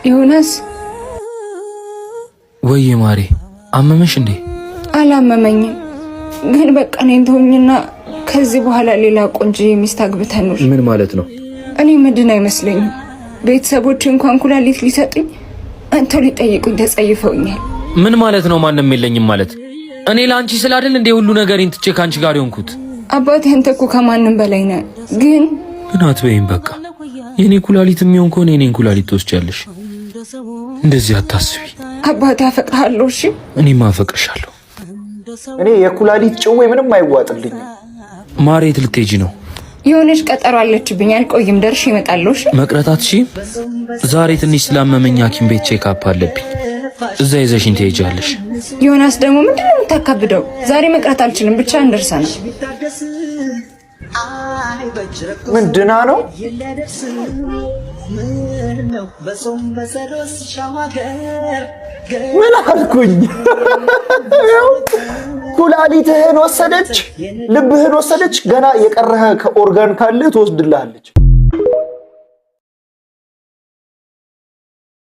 ዮናስ። ወይዬ ማሬ፣ አመመሽ እንዴ? አላመመኝም፣ ግን በቃ እኔን ተውኝና ከዚህ በኋላ ሌላ ቆንጆ ሚስት አግብተህ ኑር። ምን ማለት ነው? እኔ ምድን አይመስለኝም። ቤተሰቦች እንኳን ኩላሊት ሊሰጡኝ አንተው ሊጠይቁኝ ተጸይፈውኛል። ምን ማለት ነው? ማንም የለኝም ማለት? እኔ ለአንቺ ስል አይደል እንዴ ሁሉ ነገሬን ትቼ ከአንቺ ጋር የሆንኩት? አባቴ፣ አንተ እኮ ከማንም በላይ ነህ። ግን ግን አትበይም። በቃ የኔ ኩላሊት የሚሆን ከሆነ የኔን ኩላሊት ትወስጃለሽ። እንደዚህ አታስቢ። አባቴ፣ አፈቅርሃለሁ። እሺ። እኔም አፈቅርሻለሁ። እኔ የኩላሊት ጭዌ ምንም አይዋጥልኝም። ማሬ፣ የት ልትሄጂ ነው? የሆነች ቀጠሮ አለችብኝ። አልቆይም፣ ደርሼ እመጣለሁ። እሺ። መቅረት አትችይም? ዛሬ ትንሽ ስላመመኝ ሐኪም ቤት check up አለብኝ። እዛ ይዘሽኝ ትሄጃለሽ። ዮናስ ደግሞ ምንድን ነው የምታካብደው? ዛሬ መቅረት አልችልም፣ ብቻ እንደርሰናል። ምን ድና ነው? ምን አልኩኝ? ኩላሊትህን ወሰደች፣ ልብህን ወሰደች። ገና የቀረህ ከኦርጋን ካለ ትወስድልሃለች።